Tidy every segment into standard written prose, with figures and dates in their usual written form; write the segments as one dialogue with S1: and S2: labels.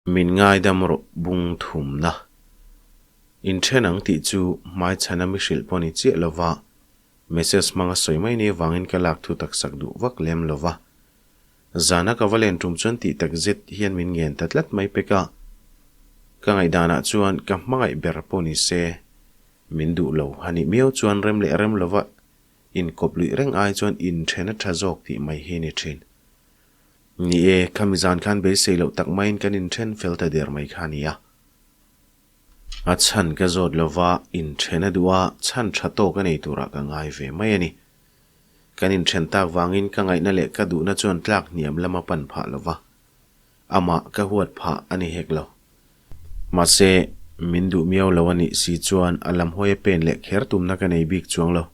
S1: Min ngaidam rawh bung thumna. Inthen ang tih chu hmaichhana mi hrilh pawh ni chiah lova message hmanga sawi mai ni avangin ka lak thu tak sak duh vak lem lova. Zana ka va len tum chuan tih tak zet hian min ngen ta tlat mai pek a. Ka ngaihdanah chuan ka hmangaih ber pawh ni se min duh lo a nih miau chuan rem leh rem lova inkawp luih reng ai chuan inthen a tha zawk tih mai hi ni thin. Ni e, khami zan khan beisei loh tak maiin kan inthen fel ta der mai kha a ni a. A chhan ka zawt lova, inthen a duh a, chhan tha tawk a nei turah ka ngai ve mai a ni. Kan inthen tak vangin ka ngaihna leh ka duhna chuan tlak hniam lam a pan phah lova, amah ka huat phah a ni hek lo. Mahse, min duh miau lo a nih si chuan a lam hawi a pen leh kher tumna ka nei bik chuang lo.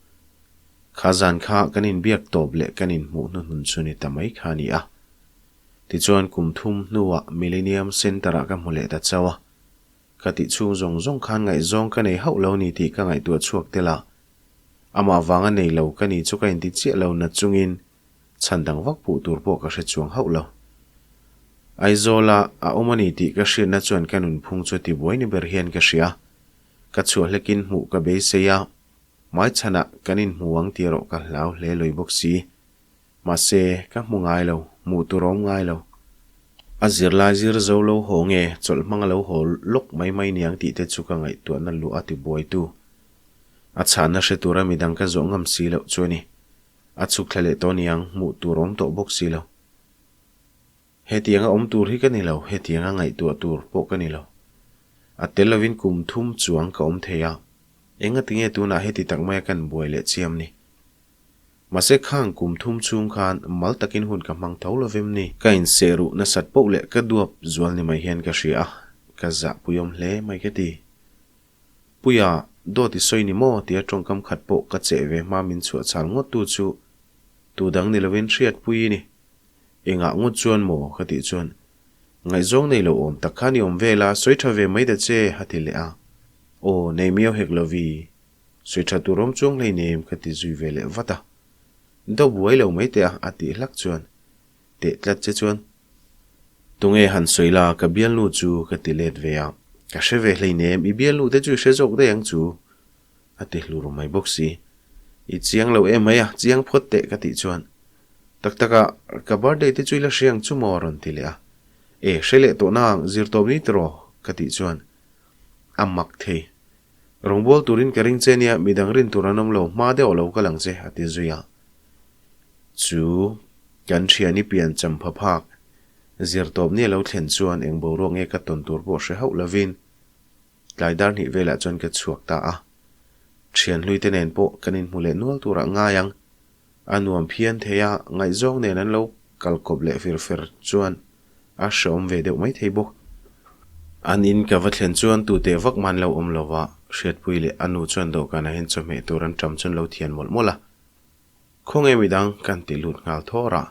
S1: Kha zan kha kan inbiak tawp leh kan inhmuh hnuhnun chu ni ta mai kha a ni a. Tichuan kum thum hnuah Millennium Centre-ah ka hmu leh ta chauh a. Ka tih chhung zawng zawng khan ngaihzawng ka nei hauh lo ni tih ka ngaihtuah chhuak tel a. Amah vanga nei lo ka ni chu ka inti chiah lo na chungin chhan dang vak puh tur pawh ka hre chuang hauh lo. Aizawla a awm a ni tih ka hriatna chuan ka nunphung chu tibuai ni ber hian ka hria. Ka chhuah hlekin hmuh ka beisei a. Hmaichhanah kan inhmu ang tih erawh ka hlau hle lawih bawk si. Mahse, ka hmu ngai lo, hmuh tur a awm ngai lo. A zirlai zir zo lo haw nge, chawlh hmang a lo haw lawk mai mai niang tih te chu ka ngaihtuahna luah a ti buaitu. A chhanna hre tura midang ka zawh ngam si loh chu a ni. A chhuk thla leh tawh niang, hmuh tur a awm tawh bawk si lo. Hetianga awm tur hi ka ni lo, hetianga ngaihtuah tur pawh ka ni lo. A tel lovin kum thum chuang ka awm thei a, engati nge tunah heti tak maia kan buai leh chiam ni? Mahse khang kum thum chhung khan mal takin hun ka hmang tho lovem ni? Ka inseh ruh nasat poh leh ka duap zual ni mai hian ka hria a, ka zahpuiawm hle mai ka ti. Puia, dawt i sawi ni maw? tia tawngkam khat pawh ka cheh ve hma min chhuah chhal ngawt tu chu tu dang ni lovin hriatpui i ni. Engah ngawt chuan maw? ka tih chuan, Ngaihzawng nei lo awm tak khan i awm vel a, sawi tha ve mai ta che, a ti leh a. Aw, nei miau hek lo vi, sawi tha tur awm chuang hleinem, ka ti zui ve leh vat a. Do buai lo mai teh a, a tih hlak chuan, Teh tlat che chuan. Tunge han sawi la, ka bialnu chu, ka ti let ve a. Ka hre ve hleinem, i bialnu te chu i hre zawk daih ang chu, a ti hlur mai bawk si. I chiang lo em mai a, chiang phawt teh, ka tih chuan, Tak tak a, ka birthday te chu i la hre ang chu maw? a rawn ti leh a. E, hre leh tawh nang, zir tawp ni tiraw? ka tih chuan a mak thei. Rawngbâwl turin ka ring che nia, midang rin tur an awm lo, hma deuh a lo kal ang che, a ti zui a. Chu kan thiani pian champha phak, zir tawp ni a lo thlen chuan eng boruak nge ka tawn tur pawh hre hauh lovin tlai dar hnih velah chuan ka chhuak ta a. Thian hluite nen pawh kan inhmu leh nual turah ngai ang. A nuam phian thei a, ngaihzawng nen an lo kal kawp leh fir fer chuan a hreawm ve deuh mai thei bawk. An in ka va thlen chuan tute vak man lo awm lo va, Hriatpui leh a nu chuan dawhkanah hian chawhmeh tur an ṭam chuan lo thian mawlh mawlh a. Khawnge midang kan ti lut nghal thawr a.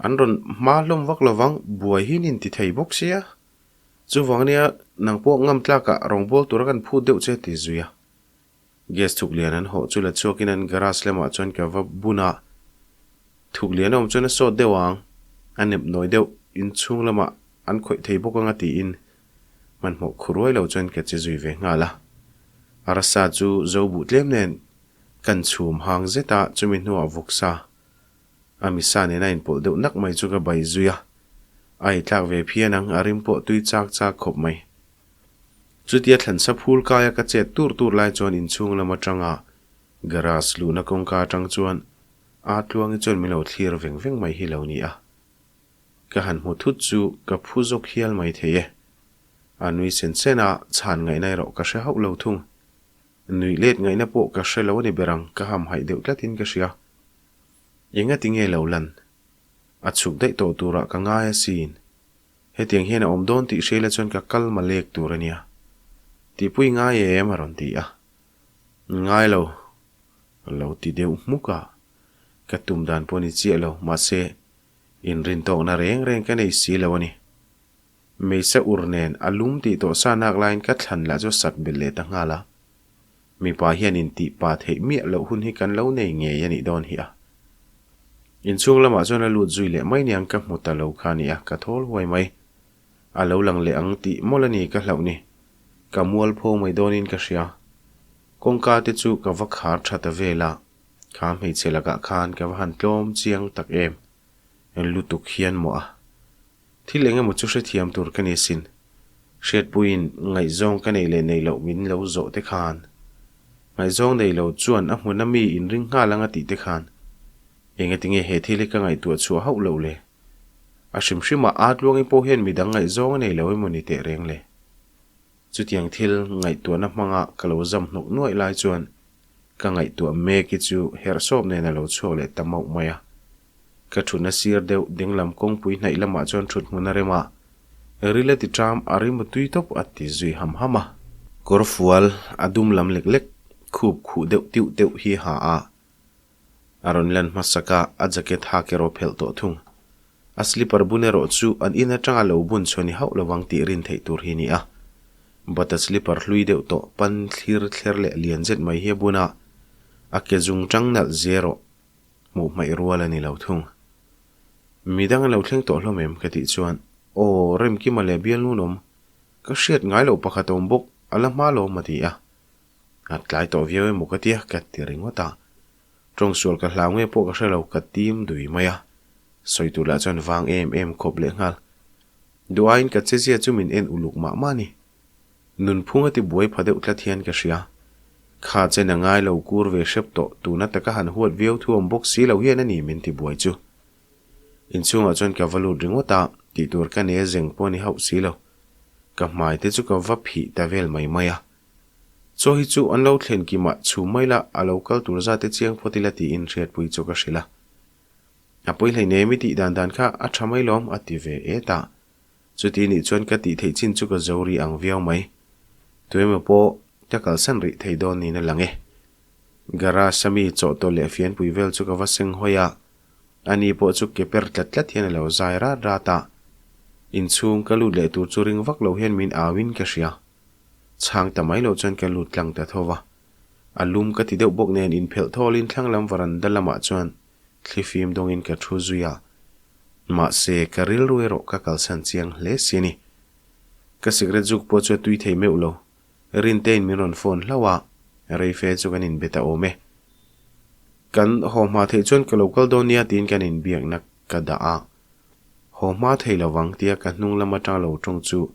S1: An rawn hma hlawm vak lo vang, buai hi nin ti thei bawk sia. Chuvang nia nang pawh ngam tlakah rawngbâwl tura kan phut deuh che ti zui a. Gas thuk lian an hawh chu la chhuakin an garage lamah chuan ka va bun a, thuk lian a awm chuan a sawt deuh ang, a nep nawi deuh, inchhung lamah an khawih thei bawk anga tiin hmanhmawh khu ruai lo chuan ka che zui ve nghal a. Arsa chu zo buh tlem nen kan chhum hang zet a, chumi hnuah vawksa a misa nena inpawlh deuh nak mai chu ka bai zui a, a eitlak ve phian ang, a rim pawh tui chak chak khawp mai. Chutia thlansa phul kaia ka chet tur tur lai chuan inchhung lam atanga garage luhna kawngka atang chuan a tluangi chuan min lo thlir veng veng mai hi lo ni a. Ka han hmu thut chu ka phu zawk hial mai thei e. A nui sen sen a, chhan ngaihna erawh ka hre hauh lo thung. Nuih let ngaihna pawh ka hre lo a ni ber ang, ka hamhaih deuh tlatin ka hria. Engati nge lo lan? A chhuk daih tawh turah ka ngai asin. Hetiang hian a awm dawn tih hriaila chuan ka kal ma lek tur a nia. Tihpui ngai em a rawn ti a. Ngai lo. Lo ti deuh hmuk a. Ka tum dan pawh ni chiah lo, mahse inrintawkna reng reng ka nei si lo a ni. Meisa ur nen a lum tih tawh sa nak laiin ka thlan lah chu sat belh leh ta nghal a. Mipa hian intih pa theih miah loh hun hi kan lo nei ngei a nih dawn hi a. Inchhung lamah chuan a lut zui leh mai niang ka hmu ta lo kha a ni a, ka thawl huai mai. A lo lang leh ang tih mawlh a ni ka hlauh ni. Ka mualpho mai dawnin ka hria. Kawngka te chu ka va khar tha ta vel a, kha hmeichhe lakah khan ka va han tlawm chiang tak em. Lutuk hian maw a. Thil eng emaw chu hrethiam tur ka ni sin. Hriatpuiin ngaihzawng ka neih leh neih loh min lo zawh te khan. Ngaihzawng nei lo chuan a hmun a mi inring nghal anga tih te khan. Engatinge he thil hi ka ngaihtuah chhuah hauh loh le? A hrim hrimah aa tluangin pawh hian midang ngaihzawng a nei lo emaw ni teh reng le? Chutiang thil ngaihtuahna hmanga ka lo zam hnawk nuaih lai chuan ka ngaihtuah mek hi chu herhsawp nen a lo chhuak leh ta mauh mai a. Ka thutna sir deuh dinglam kawngpui hnaih lamah chuan thut hmun a rem a, ril a ti ṭam a rim a tui tawp a ti zui ham ham a. Kawrfual a dum lam lek lek khup khuh deuh tiuh teuh hi ha a, A rawn lan hmasak a, a jacket hak erawh phelh tawh thung. A slipper bun erawh chu an in atanga lo bun chhuah ni hauh lovang tih rin theih tur hi a ni a. Bata slipper hlui deuh tawh pan thlir thler leh lian zet mai hi a bun a, a ke zung tang nalh zia erawh hmuh hmaih rual a ni lo thung. Midang an lo thleng tawh hlawm em? ka tih chuan, Aw, Remkima leh Bialnunawm, ka hriat ngai loh pakhat a awm bawk, a la hma lawm a ti a. A tlai tawh viau emaw ka tia ka ti ringawt a. Tawngsual ka hlau nge pawh ka hre lo ka tim dui mai a. Sawi tur lah chuan vang em em khawp leh nghal. Duh aiin ka chezia chu min en uluk mah mah a ni. Nunphung a ti buai pha deuh tlat hian ka hria. Kha chen a ngai lo kur ve hrep tawh tuna taka han huat viau thu awm bawk si lo hian a ni min ti buai chu. Inchhungah chuan ka va lut ringawt a, tih tur ka nei a zeng pawh a ni hauh si lo. Ka hmai te chu ka va phih ta vel mai mai a. Chaw hi chu an lo thlen kimah chhum mai la, a lo kal tur zate chiang phawt ila tiin hriatpui chu ka hrilh a. A pawi hleinem i tih dan dan kha a tha mai lawm a ti ve et a. Chuti nih chuan ka tih theih chin chu ka zo ri ang viau mai. Tuemaw pawh ka kalsan rih thei dawn niin a lang e. Garage a mi chawhtawlh leh fianpui vel chu ka va seng hawi a, ani pawh chu ke per tlat tlat hian a lo zai rat rat a. Inchhung ka lut leh tur chu ring vak lo hian min au in ka hria. Chhang ta mai loh chuan ka lut tlang ta tho va. A lum ka ti deuh bawk nen inphelh thawlin thlang lam varanda lamah chuan thlifim dawngin ka thu zui a. Mahse, ka rilru erawh ka kalsan chiang hle si a ni. Ka cigarette zuk pawh chu a tui thei meuh lo. Rintein min rawn phone hlauh a, reife chu kan inbe ta awm e. Kan haw hma theih chuan ka lo kal dawn nia tiin kan inbiakna ka dah a. Haw hma thei lovang tia ka hnung lam atang lo tawng chu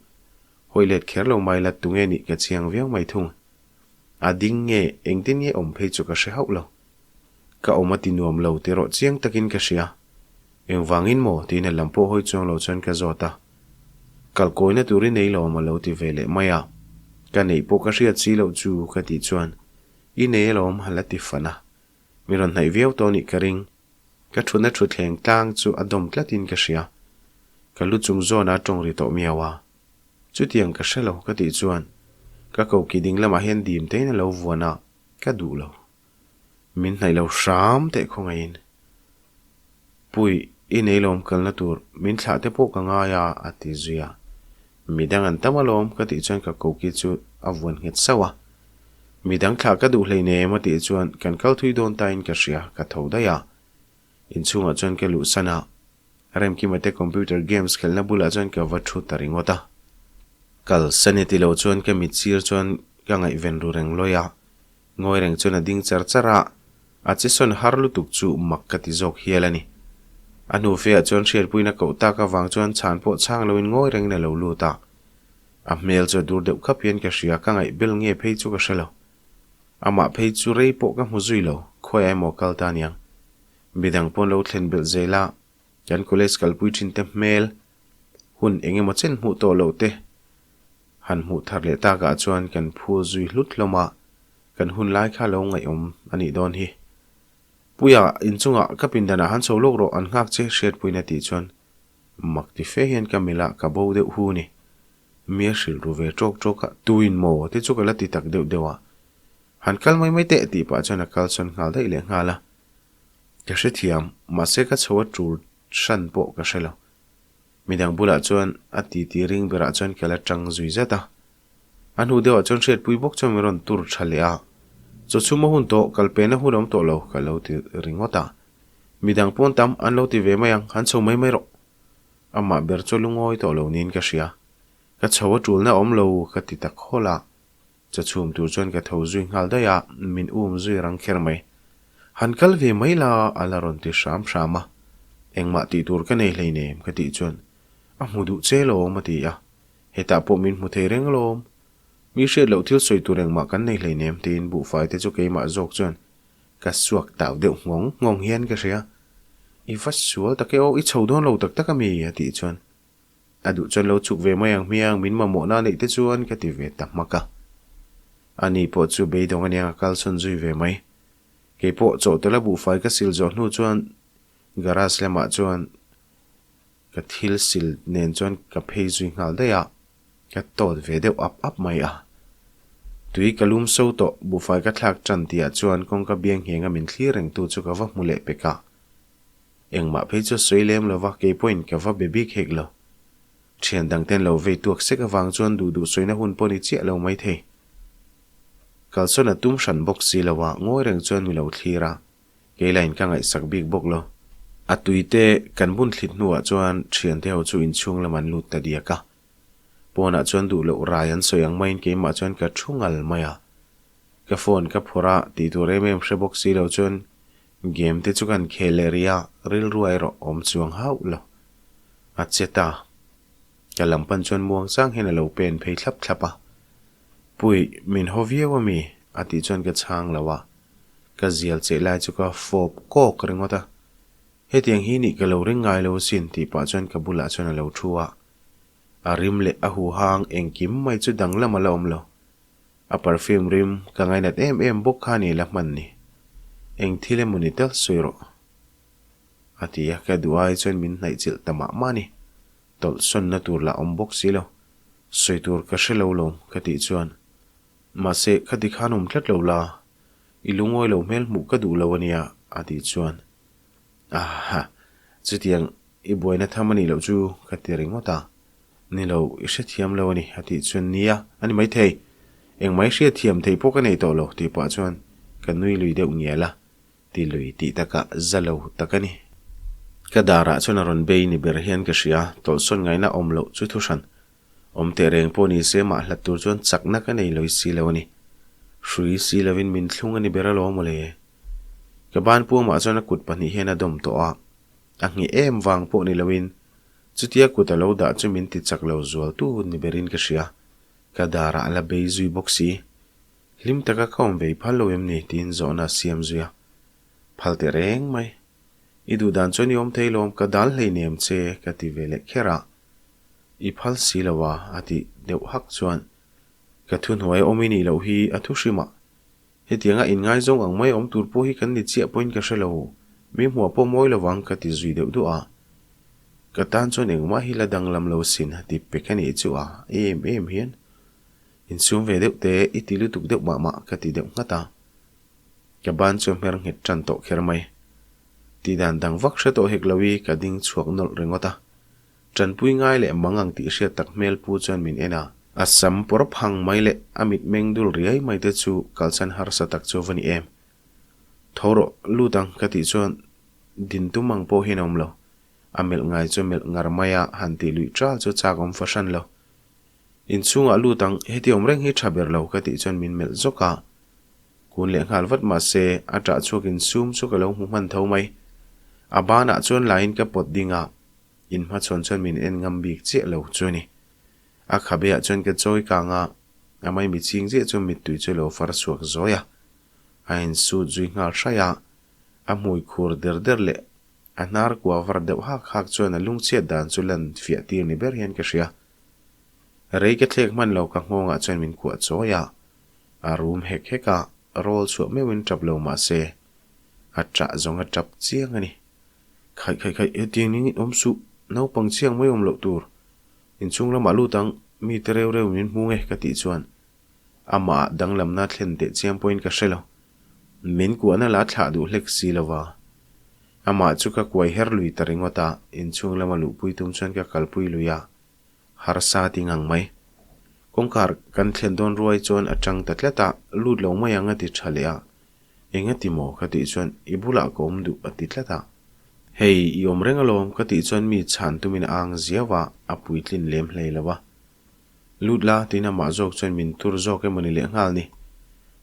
S1: Hawi let kher lo mai la tunge nih ka chiang viau mai thung. A ding nge engtin nge awm phei chu ka hre hauh lo. Ka awm a ti nuam lo ti rawh chiang takin ka hria. Engvangin maw tiin a lam pawh hawi chuang lo chuan ka zawt a. Kalkawina tur i nei lo awm a lo ti ve leh mai a. Ka neih pawh ka hriat si loh chu ka tih chuan i nei alawm a la ti fan a. Mi rawn hnaih viau tawh nih ka ring. Ka thutna thutthleng tlang chu a dawm tlatin ka hria. Ka lu chung zawn a tawng ri tawh miau a. Chutiang ka hre lo ka tih chuan ka koki ding lamah hian dim tein a lo vuan a, ka duh lo. Min hnaih lo hram teh khawngaihin. Pui, i nei lawm kalna tur min thlah te pawh ka ngai a, a ti zui a. Midang an tam alawm ka tih chuan ka koki chu a vuan nghet sauh a. Midang thlah ka duh hleinem a tih chuan kan kal thui dawn tain ka hria, ka tho daih a. Inchhungah chuan ka luhsan a, Remkima te computer games khelhna bulah chuan ka va thu ta ringawt a. Kal sani ti lo chuan ka mit sir chuan ka ngaihven ru reng lawi a, ngawi reng chuan a ding char char a, a che sawn har lutuk chu mak ka ti zawk hial a ni. A hnu feah chuan hriatpuina koh tak avang chuan chhan pawh chhang loin ngawi rengin a lo lut a. A hmel chu a dur deuh khap hian ka hria, ka ngaih bel nge phei chu ka hre lo. Amah phei chu rei pawh ka hmu zui lo, khawiah emaw kal ta aniang. Midang pawn lo thlen belh zel a, kan college kalpui thin te hmel, hun eng emaw chen hmuh tawh loh te han hmuh thar leh takah chuan kan phul zui hlut hlawm a, kan hun lai kha lo ngaihawm a nih dawn hi. Puia, inchungah ka pindanah han chho lawk rawh an nghak che hriatpuiin a tih chuan mak ti fe hian ka melh a, ka bo deuh hu ni. Mi a hrilh ru ve tawk tawk a, tuin maw te chu ka la ti tak deuh deuh a. Han kal mai mai teh tih pah chuan a kal sawn nghal daih leh nghal a. Ka hrethiam, mahse ka chho a tul hran pawh ka hre lo. Midang bulah chuan a titi ring berah chuan ka la tang zui zat a. A hnu deuhah chuan hriatpui bawk chuan min rawn tur tha leh a. Chaw chhum a hun tawh, kal pehna hun a awm tawh lo ka lo ti ringawt a. Midang pawn tam an lo ti ve mai ang, han chho mai mai rawh. Amah ber chu lungawi tawh lo niin ka hria. Ka chho a ṭulna awm lo ka ti ta khawlh a. Chaw chhum tur chuan ka tho zui nghal daih a, min um zui rang kher mai. Han kal ve mai la a la rawn ti hram hram a. Engmah tih tur ka nei hleinem ka tih chuan a hmu duh che lawm a ti a. Hetah pawh min hmu thei reng lawm. Mi hriat loh thil sawi tur engmah kan nei hleinem tiin buhfai te chu keimah zawk chuan ka suak tau deuh nghawng nghawng hian ka hria. I va sual tak e aw, i chho dawn lo tak tak a mi? a tih chuan a duh chuan lo chhuk ve mai ang hmiang, min mamawhna a neih te chuan ka ti ve ta hmak a. Ani pawh chu beidawng aniang a kalsawn zui ve mai. Kei pawh chawhtawlh a buhfai ka sil zawh hnu chuan garage lamah chuan Ka thil sil nen chuan ka phei zui nghal daih a, ka tawt ve deuh ap ap mai a. Tui ka lum so tawh, buhfai ka thlak tan tihah chuan kawngka biang nghenga min thlir rengtu chu ka va hmu leh pek a. Engmah phei chu a sawi lem lo va, kei pawhin ka va be bik hek lo. Thian dangten lo vei tuak sek avang chuan duh duh sawina hun pawh ni chiah lo mai thei. Kalsawn a tum hran bawk si lo a, ngawi reng chuan mi lo thlir a. Kei lain ka ngaihsak bik bawk lo. A tuite kan bun thlit hnuah chuan thiante ho chu inchhung lam an lut ta diak a. Pawnah chuan duh loh rai an sawi ang maiin keimah chuan ka thu ngal mai a. Ka phone ka phawrh a, tih tur em em hre bawk si lo chuan game te chu kan khel leh rih a, rilru erawh awm chuang hauh lo. A che ta. Ka lam pan chuan muang chang hian a lo pen phei thlap thlap a. Pui, min haw viau a mi? a tih chuan ka chhang lo a. Ka zial cheh lai chu ka fawp kawk ringawt a. Hetiang hi nih ka lo ring ngai lo asin tih pah chuan ka bulah chuan a lo thu a. A rim leh a huhang engkim mai chu danglam a la awm lo. A perfume rim ka ngainat em em bawk kha ni la hman ni. Eng thil emaw ni tal sawi rawh. A ti a, ka duh ai chuan min hnaih chilh ta mah mah a ni. Tawlhsawnna tur lah awm bawk si lo. Sawi tur ka hre lo lawm ka tih chuan. Mahse, khati khan awm tlat lo la, i lungawi lo hmel hmuh ka duh lo a nia, a tih chuan, Aha, chutiang i buaina tham a nih loh chu ka ti ringawt a. Ni lo, i hrethiam lo a ni, a tih chuan, Nia, a ni maithei. Engmah i hriatthiam theih pawh ka nei tawh lo, tih pah chuan ka nui lui deuh ngial a. Ti lui tih takah za lo tak a ni. Ka darah chuan a rawn bei ni ber hian ka hria, tawlhsawn ngaihna awm loh chu thu hran. Awm teh reng pawh ni se mah hlat tur chuan chakna ka nei lawi si lo a ni. Hrui si lovin min thlung a ni ber alawm mawle. Ka ban puamah chuan a kut pahnih hian a dawm tawh a, a ngheh em vang pawh ni loin chutia kut a lo dah chu min ti chak lo zual tu ni berin ka hria. Ka darah a la bei zui bawk si. Hlim taka ka awm vei phal lo em ni? tiin zawhna a siam zui a. Phal teh reng mai. I duh dan chuan i awm thei lawm, ka dal hleinem che, ka ti ve leh kher a. I phal si lo a, a tih deuh hak chuan, Ka thuhnuai awm i nih loh hi a thu hrim a. Hetianga inngaizawng ang mai awm tur pawh hi kan ni chiah pawhin ka hre lo. Mi hmuah pawh mawi lo vang, ka ti zui deuh duah a. Ka tan chuan engmah hi la danglam lo sin, a ti pek a nih chu a, em em hian. Insum ve deuh te i ti lutuk deuh mah mah ka ti deuh nghat a. Ka ban chu a hmer nghet tan tawh kher mai. Tih dan dang vak hre tawh hek lo i ka ding chhuak nawlh ringawt a. Tanpui ngai leh mang ang tih hriat tak hmel pu chuan min en a. A sam pawr phang mai leh a mitmeng dul riai mai te chu kalsan harsa tak chu va ni em. Tho rawh, lut ang ka tih chuan din tum ang pawh hian a awm lo. A melh ngai chu a melh ngar mai a, han tih luih ṭal chu chak awm fahran lo. Inchhungah lut ang, heti awm reng hi tha ber lo ka tih chuan min melh zawk a. Kun leh nghal vat mah se, a ṭah chhuak insum chu ka lo hmu hman tho mai. A banah chuan laiin ka pawt ding a, inhmachhawn chuan min en ngam bik chiah lo chu a ni. A khabeah chuan ka chawi kang a, a maimi ching chiah chu mittui chu lo far chhuak zawi a. A insut zui nghal hraih a, a hmui khur der der leh a hnar kua var deuh hak hak chuan a lungchhiat dan chu lan fiah tir ni ber hian ka hria. Rei ka thlek hman lo ka nghawngah chuan min kuah chawi a, a rum hek hek a, rawl chhuah meuhin tap lo mah se, a ṭah zawng a tap chiang a ni. Khaih khaih khaih, hetiang ning in awm suh, naupang chiang mai awm loh tur. Inchhung lamah lut ang, mi te reu reu min hmu nge ka tih chuan amah ah danglamna thlen teh chiang pawhin ka hre lo. Min kuahna la thlah duh hlek si lo va. Amah chu ka kuai her lui ta ringawt a, inchhung lama luhpui tum chuan ka kalpui lui a. Harsa ti ngang mai. Kawngkhar kan thlen dawn ruai chuan a tang ta tlat a, lut lo mai ang a ti tha leh a. Eng a ti maw? ka tih chuan i bulah ka awm duh a ti tlat a. Hei, i awm reng alawm ka tih chuan mi chhan tumin a ang ziau a, a puitlin lem hlei lo a. Lut la, tiin amah zawk chuan min tur zawk emaw ni leh nghal ni.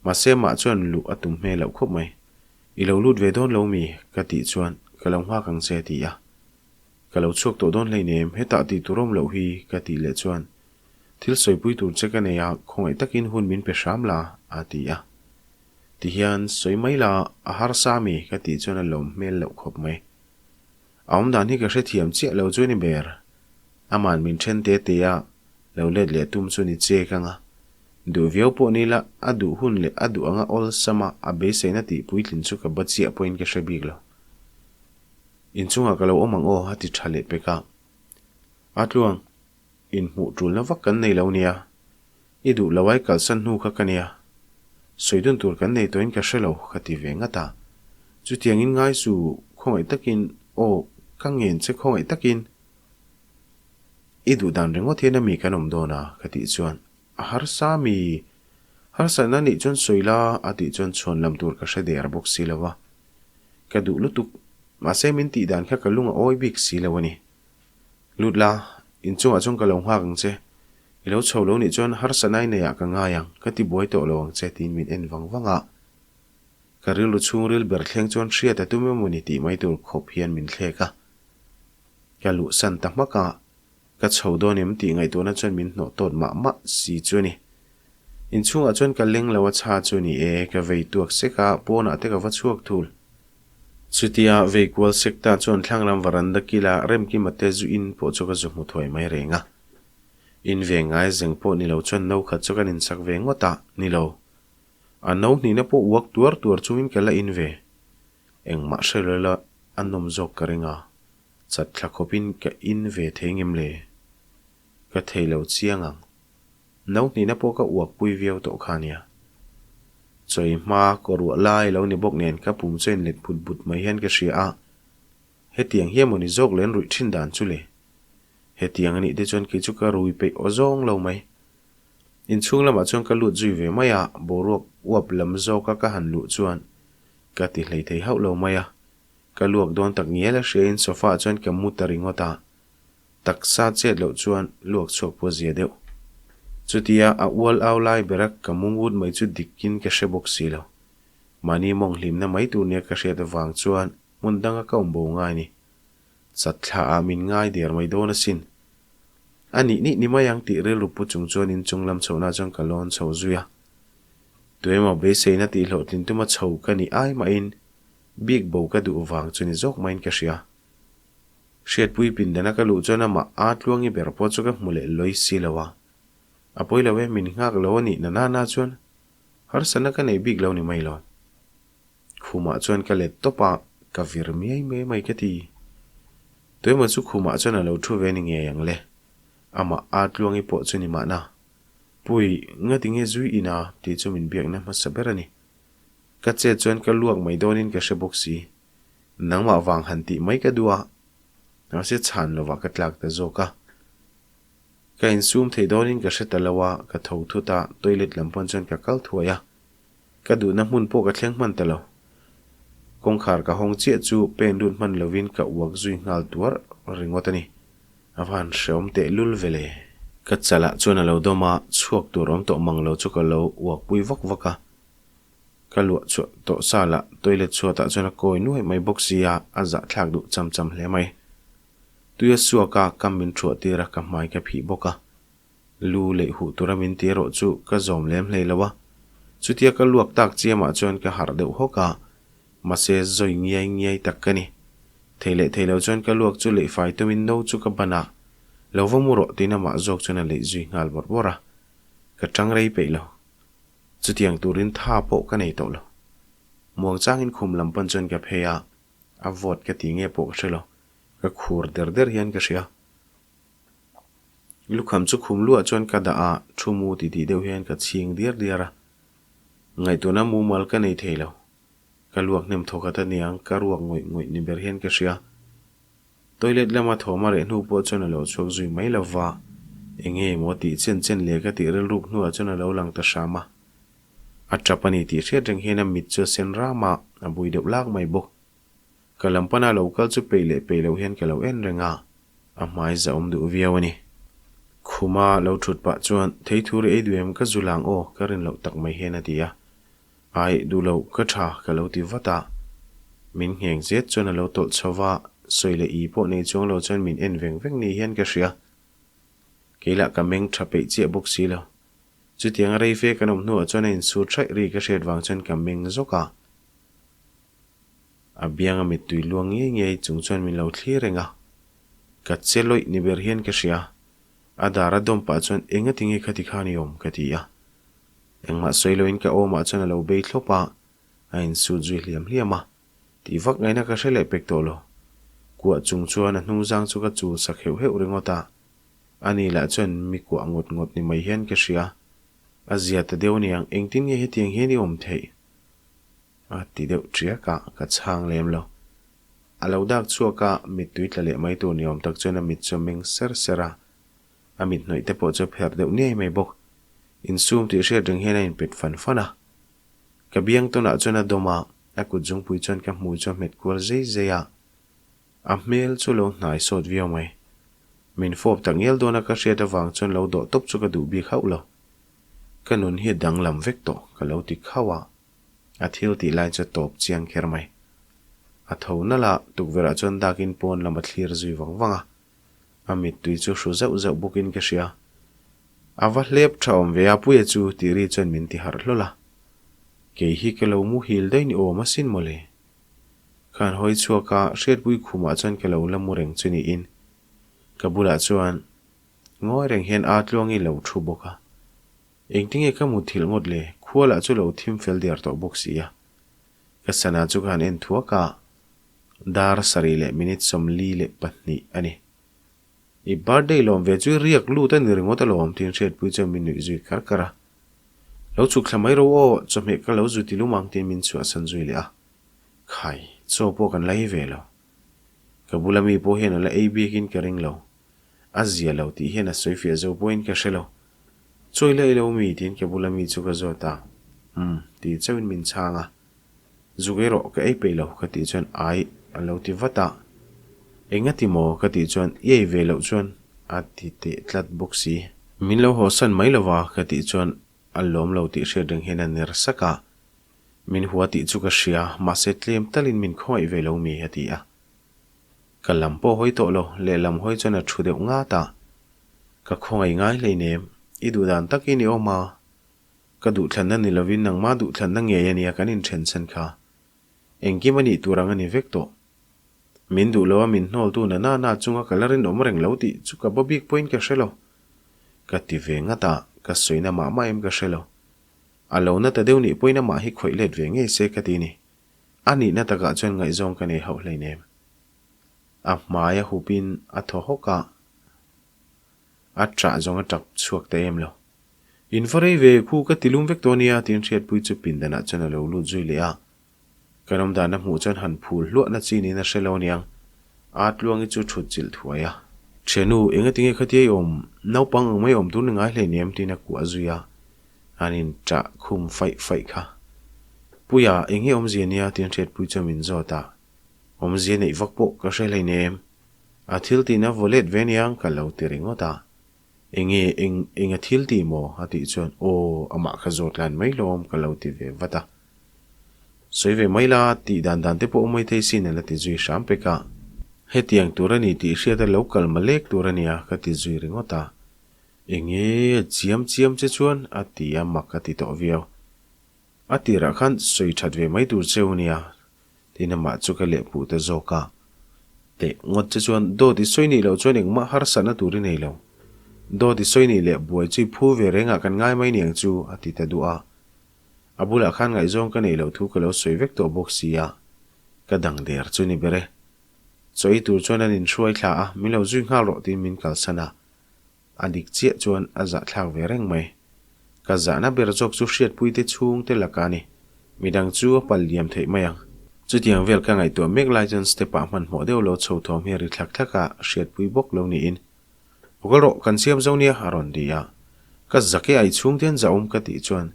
S1: Mahse amah chuan luh a tum hmel loh khawp mai. I lo lut ve dawn lo mi? ka tih chuan ka lo nghak ang che a ti a. Ka lo chhuak tawh dawn hleinem, hetah tih tur awm loh hi ka tih leh chuan thil sawipui tur che ka nei a, khawngaih takin hun min pe hram la a ti a. Tihian sawi mai la, a harsa mi? ka tih chuan a lawm hmel loh khawp mai. A awmdan hi ka hrethiam chiah lo chu ni ber. Aman min then te te a, lo let leh tum chu ni che ka nga. Duh viau pawh ni la, a duh hun leh a duh anga awlsam a, a beiseina tih puitlin chu ka ba chiah pawhin ka hre bik lo. Inchungah ka lo awm ang aw, a ti tha leh pek a. A tluang, inhmuh tulna vak kan nei lo nia. I duh lo ai kalsan hnu kha ka nia. Sawi dun tur kan nei tawhin ka hre lo, ka ti ve ngat a. Chutiangin ngai su, khawngaih takin, aw, ka ngen che khawngaih takin. I duh dan ringawt hian a mi kan awm dawn a, ka tih chuan, A harsa mi? Harsatna nih chuan sawi la, a tih chuan chhuan lam tur ka hre der bawk si lo a. Ka duh lutuk, mahse min tih dan kha ka lung a awi bik si lo a ni. Lut la, inchungah chuan ka lo nghak ang che. I lo chho lo nih chuan harsatna i neiah ka ngai ang, ka ti buai tawh lo ang che tiin min en vang vang a. Ka rilru chhungril ber thleng chuan hriat a tum emaw ni tih mai tur khawp hian min thlek a. Ka luhsan ta hmak a, ka chho dawn em tih ngaihtuahna chuan min hnawh tawt mah mah si chu a ni. Inchhungah chuan ka leng lo a chha chu ni e, ka vei tuak sek a, pawnah te ka va chhuak thul. Chutia vei kual sek ta chuan thlang lam varanda kila Remkima te zu in pawh chu ka zu hmu thuai mai reng a. In ve ngai zeng pawh ni lo chuan no khat chu kan insak ve ngawt a, ni lo. A no hnihna pawh uak tuar tuar chungin ka la in ve. Engmah hre lo ila a nawm zawk ka ring a, chat thla khawpin ka in ve thei ngem le? Ka thei lo chiang ang. No hnihna pawh ka uakpui viau tawh kha nia. Chawi hma kaw ruah lai lo ni bawk nen ka pum chu a inlet but but mai hian ka hria a, hetiang hi emaw ni zawk len ruih thin dan chu le? Hetiang a nih te chuan kei chu ka rui peih aw zawng lo mai. Inchhung lamah chuan ka lut zui ve mai a, boruak uap lam zawka ka han luh chuan ka ti hlei thei hauh lo mai a. Ka luak dawn tak ngial a hriain sofa ah chuan ka mu ta ringawt a, taksa chet loh chuan luak chhuak pawh zia deuh. Chutia a ual au lai bera ka mu ngut mai chu dikin ka hre bawk si lo. Mahni mawng hlimna mai tur nia ka hriat avang chuan hmun danga ka awm bo ngai ni. Chat thla ah min ngai der mai dawn asin. A nih nih ni mai ang tih rilru pu chung chuan inchung lam chhohna chuan ka lawn chho zui a. Tuemaw beiseina tih hlawhtlin tuma chho ka nih ai mahin bik bo ka duh vang chu ni zawk maiin ka hria. Hriatpui pindana ka luh chuan amah a tluangi ber pawh chu ka hmu leh lawi si lo a. A pawi lo e, min nghak lo a nih na nana chuan harsatna ka nei bik lo ni mai lo. Khumah chuan ka let tawp a, ka vir miai miai mai ka ti. Tuemaw chu khumah chuan a lo thu ve ni ngei ang le. Amah a tluangi pawh chu ni mahna. Pui, ngati nge zui ina tih chu min biakna hmasa ber a ni. Ka chet chuan ka luak mai dawnin ka hre bawk si. Nangmah vang han tih mai ka duh a, mahse chhan lovah ka tlak ta zawk a. Ka insum thei dawnin ka hre ta lo a, ka tho thut a, toilet lam pawn chuan ka kal thuai a. Ka duhna hmun pawh ka thleng hman ta lo. Kawngkhar ka hawng chiah chu pen lut hman lovin ka uak zui nghal tuar ringawt a ni. A van hreawm teh lul ve le. Ka chalah chuan a lo dawm a, chhuak tur awm tawh mang lo chu ka lo uakpui vak vak a. Ka luah chhuah tawh sa lah toilet chhuatah chuan a kawi nuai mai bawk si a, a zahthlak duh cham cham hle mai. Tui a suak a, kam min thuah tir a, ka hmai ka phih bawk a. Lu leh huh tura min ti erawh chu ka zawm lem hlei lo a, chutia ka luak tak chiamah chuan ka harh deuh hawk a, mahse zawi ngiai ngiai tak ka ni. Thei leh thei lo chuan ka luak chu leih fai tumin no chu ka ban a, lo va mu rawh tiin amah zawk chuan a leih zui nghal bawrh bawrh a, ka tang rei peih lo. Chutiang turin tha pawh ka nei tawh lo. Muang changin khum lam pan chuan ka phei a, a vawt ka ti nge pawh ka hre lo, ka khur der der hian ka hria. Lukham chu khum luah chuan ka dah a, thu mu ti tih deuh hian ka chhing diar diar a. Ngaihtuahna mumal ka nei thei lo. Ka luak hnem thawk at aniang, ka ruak ngawih ngawih ni ber hian ka hria. Toilet lama thawm a reh hnu pawh chuan a lo chhuak zui mai lo va, eng nge maw tih chen chen leh ka tih rilruk hnuah chuan a lo lang ta hram a. A tap a ni tih hriat reng hian a mit chu a sen ram a, a bui deuh lak mai bawk. Ka lam pana lo kal chu peih leh peih loh hian ka lo en reng a, a hmai za awm duh viau a ni. Khuma lo thut pah chuan, Theithur i ei duh em ka zu lang aw, ka rin loh tak mai hian a ti a. Ai, duh lo, ka tha, ka lo ti vat a. Min ngheng zet chuan a lo tawlh chho va, sawi leh i pawh nei chuang lo chuan min en veng veng ni hian ka hria. Kei lah ka meng tha peih chiah bawk si lo. Chutianga rei fe kan awm hnuah chuan a insur thaih ri ka hriat vang chuan ka meng zawk a. A bianga mittui luang ngei ngei chung chuan min lo thlir reng a. Ka che lawih ni ber hian ka hria. A dar a dawm pah chuan engati nge khati khan i awm ka ti a. Engmah sawi loin ka awmah chuan a lo bei thlawp a, a insut zui hliam hliam a. Tih vak ngaihna ka hre leh pek tawh lo. Kuah chung chuan a hnungzang chu ka chul sak heuh heuh ringawt a. Ani lah chuan mi kuah ngawt ngawt ni mai hian ka hria. A zia ta deuh aniang, engtin nge hetiang hian i awm theih? A ti deuh ṭiak a, ka chhang lem lo. A lo dak chhuak a, mittui tla leh mai tur ni awm tak chuan a mit chu a meng ser ser a. A mit hnawih te pawh chu a pherh deuh niai mai bawk. Insum tih hriat reng hian a inpet fan fan a. Ka biang tawnah chuan a dawm a, a kut zungpui chuan ka hmui chu a hmet kual zei zei a. A hmel chu lo hnai sawt viau mai. Min fawp tak ngial dawn a ka hriat avang chuan lo dawh tawp chu ka duh bik hauh lo. Ka nun hi a danglam vek tawh, ka lo ti khauh a. A thil tih lai chu a tawp chiang kher mai. A tho nalh a, tukverhah chuan dakin pawn lam a thlir zui vang vang a. A mittui chu hru zauh zauh bawkin ka hria. A va hlep tha awm ve a Puia chu tih ri chuan min ti harh hlawl a. Kei hi ka lo muhil daih ni awm asin mawle. Khan hawi chhuak a, Hriatpui khumah chuan ka lo la mu reng chu niin ka bulah chuan ngawi reng hian aa tluangi lo thu bawk a. Engtinge ka muthilh ngawt le, khua lah chu lo thim fel der tawh bawk si a. Ka sana chu ka han en thuak a, dar sarih leh minute 42 a ni. I birthday lawm ve chu i riak lut a ni ringawt alawm tiin Hriatpui chuan min nuih zui kar kar a. Lo chhuk thla mai ro aw, chawhmeh ka lo zu ti lum ang tiin min chhuahsan zui leh a. Khai, chaw pawh kan la ei ve lo. Ka bula mi pawh hian a la ei biakin ka ring lo. A zia lo tih hian a sawi fiah zo pawhin ka hre lo. Chawi la ei lo mi tiin ka bula mi chu ka zawt a, Umm, ti chauhin min chhang a. Zuk ei rawh, ka ei peih lo ka tih chuan ai a lo ti vat a. Engati maw ka tih chuan i ei ve loh chuan a ti teh tlat bawk si. Min lo hawsan mai lo va ka tih chuan a lawm lo tih hriat reng hian a ner sak a. Min hua tih chu ka hria, mahse tlem talin min khawngaih ve lo mi a ti a. Ka lam pawh hawi tawh lo, lehlam hawi chuan a thu deuh ngat a. Ka khawngaih ngai hleinem, i duh dan takin i awm a. Ka duhthlanna ni lovin nangma duhthlanna ngei a nia kan inthen chhan kha. Engkim a nih tur ang a ni vek tawh. Min duh lo a min hnawltu na na na chunga ka la rinawm reng lo tih chu ka ba bik pawhin ka hre lo. Ka ti ve ngat a, ka sawina mah mah em ka hre lo. A lo na ta deuh nih pawhin amah hi khawih let ve ngei se ka ti ni. A nihna takah chuan ngaihzawng ka nei hauh hleinem. A hmai a hupin a thaw hawk a, a ṭah zawng a ṭap chhuak ta em lo. In va rei ve, khu ka ti lum vek tawh ania tiin Hriatpui chu pindanah chuan a lo lut zui leh a. Kan awmdan a hmuh chuan han phul hluahna chi niin a hre lo aniang. Aa Tluangi chu thut chilh thuai a. Thianu, engati nge khatia i awm? Naupang ang mai awm tur ni ngai hleinem tiin a kuah zui a. An in ṭah khum faih faih kha. Puia, eng nge awmzia nia tiin Hriatpui chuan min zawt a. Awmzia neih vak pawh ka hre hleinem. A thil tihna vaw let ve aniang ka lo ti ringawt a. Enge eng eng a thil tih maw? a tih chuan aw amah kha zawt lan mai lawm ka lo ti ve vat a. Sawi ve mai la tih dan dan te pawh awm mai thei sin a la ti zui hram pek a. Hetiang tur a ni tih hriat a lo kal malek tur a nia ka ti zui ringawt a. Enge a chiam chiam che chuan a ti a mak a ti tawh viau. A tirah khan sawi that ve mai tur cheu nia Tin amah chu ka lehpuh ta zawk a. Teh ngawt che chuan dawt i sawi nih loh chuan engmah harsatna tur i nei lo. Dawt i sawi nih leh buai chu i phu ve rengah kan ngai mai niang chu, a ti ta duh a. A bulah khan ngaihzawng ka neih loh thu ka lo sawi vek tawh bawk si a. Ka dang der chu ni ber e. Chaw ei tur chuan an inhruai thla a, min lo zui nghal rawh tiin min kalsan a. A dik chiah chuan a zahthlak ve reng mai. Ka zahna ber zawk chu hriatpuite chhungte laka a ni. Midang chu a pal liam theih mai ang. Chutiang vel ka ngaihtuah mek lai chuan step ah hmanhmawh deuh lo chho thawm hi a ri thlak thlak a, hriatpui bawk lo niin. Aw kal rawh, kan siam zo nia, a rawn ti a. Ka zak e ai chhungte an zahawm ka tih chuan,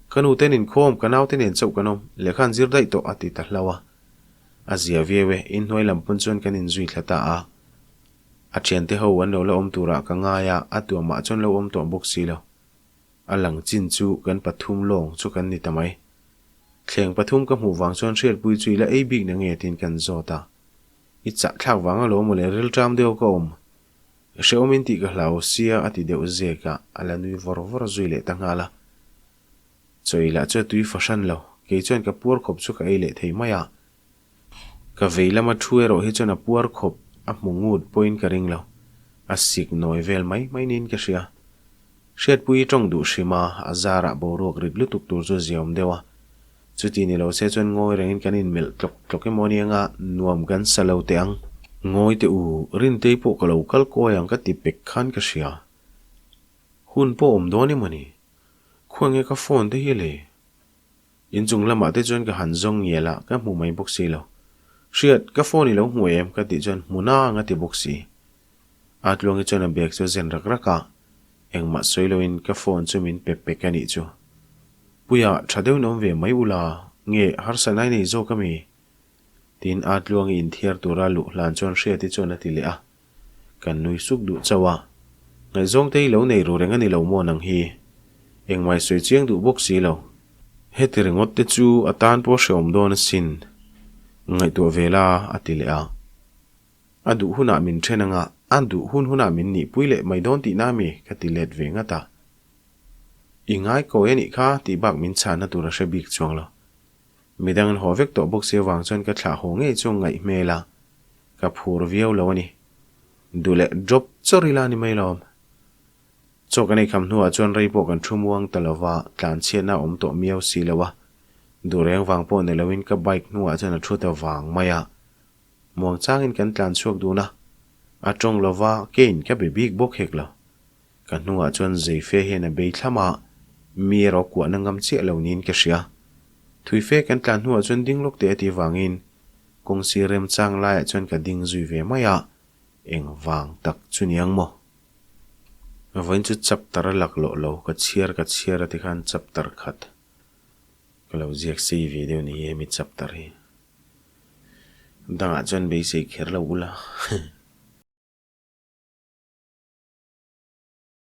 S1: Ka nute an inkhawm, ka naute nen chauh kan awm, lehkha an zir daih tawh a ti ta hlauh a. A zia viau e, inhnuai lam pawn chuan kan inzui thla ta a. A thiante ho an lo la awm turah ka ngai a, a tuamah chuan lo awm tawh bawk si lo. A lang chin chu kan pathum lawng chu kan ni ta mai. Thleng pathum ka hmuh vang chuan hriatpui chu i la ei bik na nge tiin kan zawt a. I chah thlak vang alawm mawle rilṭam deuh ka awm. Hrehawmin tih ka hlau sia a ti deuh zek a, a la nui vawr vawr zui leh ta nghal a. Chawi lah chu a tui fahran lo, kei chuan ka puar khawp chu ka ei leh thei mai a. Ka vei lama thu erawh hi chuan a puar khawp a hmu ngut pawhin ka ring lo, a sik nawi vel mai mai niin ka hria. Hriatpui i tawng duh hrim a, a zarah boruak rit lutuk tur chu ziaawm deuh a. Chuti ni lo se chuan ngawi rengin kan inmelh tlawk tlawk emaw anianga nuam kan sa lo teh ang. Ngawi teh u, Rintei pawh ka lo kal kawi ang ka ti pek khan ka hria. Hun pawh awm dawn emaw ni? Khuange ka phone te hi le? Inchung lamah te chuan ka han zawng ngial a, ka hmu mai bawk si lo. Hriat, ka phone i lo hmu em? ka tih chuan hmu na ang a ti bawk si. A tluangi chuan a bag chu a zen rak rak a, engmah sawi loin ka phone chu min pe pek a nih chu. Puia, tha deuhin awm ve mai ula, nge harsatna i nei zawk ami? Tiin a tluangi inthiar tura luh hlan chuan Hriati chuan a ti leh a. Kan nui suk duh chauh a, ngaihzawng te hi lo nei ru reng a ni lo maw nang hi? Engmai sawi chiang duh bawk si lo. Heti ringawt te chu a tan pawh hrehawm dawn asin. Ngaihtuah ve la, a ti leh a. A duh hunah min then anga, a duh hun hunah min nihpui leh mai dawn tihna ami? ka ti let ve ngat a. I ngai kawi a nih kha tih bak min chhanna tur a hre bik chuang lo. Midang an haw vek tawh bawk si avang chuan ka thlah haw ngei chu ngaih hmel a, ka phur viau lo a ni. Duh leh drop chawrh ila a ni mai lawm. Chaw kan eikham hnuah chuan rei pawh kan thu muang ta lova, tlanchhiatna a awm tawh miau si lo a. Duh reng vang pawh ni loin ka bike hnuah chuan a thu ta vang mai a. Muang changin kan tlan chhuak dun a, a tawng lova kein ka be bik bawk hek lo. Ka hnungah chuan Zeife hian a bei thlam a, mi erawh kuahna ngam chiah lo niin ka hria. Thuife kan tlan hnuah chuan ding lawk teh a tih vangin kawng sir remchang laiah chuan ka ding zui ve mai a, eng vang tak chu ni ang maw? Vawiin chu chapter a laklawh lo, ka chhiar ka chhiar a tikhan chapter khat ka lo ziak sei ve deuh ni hi hemi chapter hi. Dangah chuan beisei kher lo ula.